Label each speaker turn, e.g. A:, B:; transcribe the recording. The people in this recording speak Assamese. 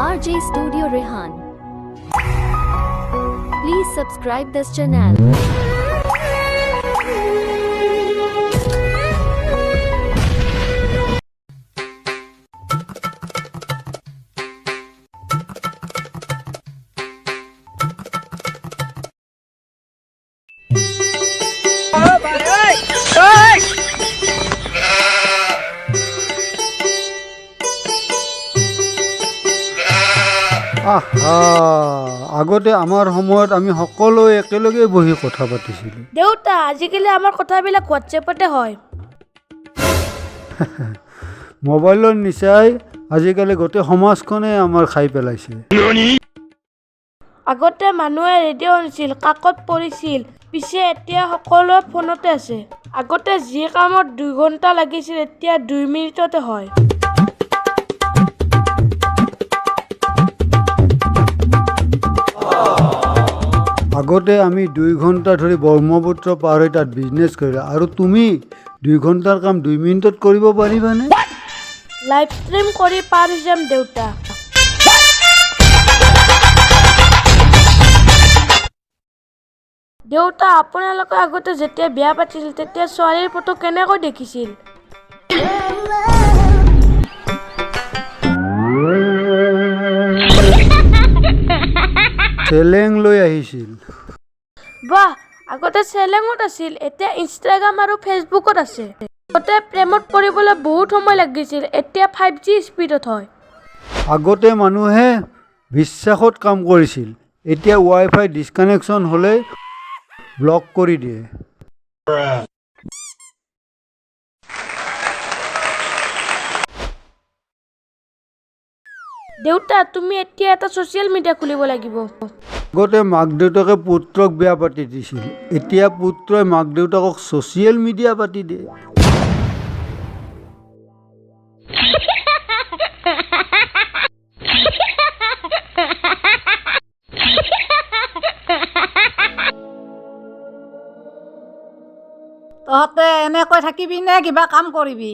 A: RJ Studio Rehan. Please subscribe this channel.
B: আহা, আগতে আমাৰ সময়ত আমি সকলোৱে একেলগে বহি কথা পাতিছিলোঁ।
C: দেউতা, আজিকালি আমাৰ কথাবিলাক হোৱাটছএপতে হয়।
B: মোবাইলৰ নিচাই আজিকালি গোটেই সমাজখনেই আমাৰ খাই পেলাইছে।
C: আগতে মানুহে ৰেডিঅ' শুনিছিল, কাকত পঢ়িছিল, পিছে এতিয়া সকলোৱে ফোনতে আছে। আগতে যি কামত 2 ঘণ্টা লাগিছিল, এতিয়া 2 মিনিটতে হয়।
B: আগতে আমি 2 ঘণ্টা ধৰি ব্ৰহ্মপুত্ৰ পাৰ হৈ তাত বিজনেছ কৰিলোঁ আৰু তুমি 2 ঘণ্টাৰ কাম 2 মিনিটত কৰিব পাৰিবানে?
C: লাইভ ষ্ট্ৰীম কৰি পাৰ হৈ যাম, দেউতা। দেউতা, আপোনালোকে আগতে যেতিয়া বিয়া পাতিছিল, তেতিয়া ছোৱালীৰ ফটো কেনেকৈ দেখিছিল?
B: চেলেং লৈ আহিছিল।
C: বাহ, আগতে চেলেঙত আছিল, এতিয়া ইনষ্টাগ্ৰাম আৰু ফেচবুকত আছে। আগতে প্ৰেমত পৰিবলৈ বহুত সময় লাগিছিল, এতিয়া 5G স্পীডত হয়।
B: আগতে মানুহে বিশ্বাসত কাম কৰিছিল, এতিয়া ৱাই ফাই ডিছকানেকশ্যন হ'লেই ব্লক কৰি দিয়ে।
C: দেউতা, তুমি এতিয়া এটা ছ'চিয়েল মিডিয়া খুলিব লাগিব।
B: আগতে মাক দেউতাকে পুত্ৰক বিয়া পাতি দিছিল, এতিয়া পুত্ৰই মাক দেউতাকক ছ'চিয়েল মিডিয়া পাতি দিয়ে।
D: তহঁতে এনেকৈ থাকিবি নে কিবা কাম কৰিবি?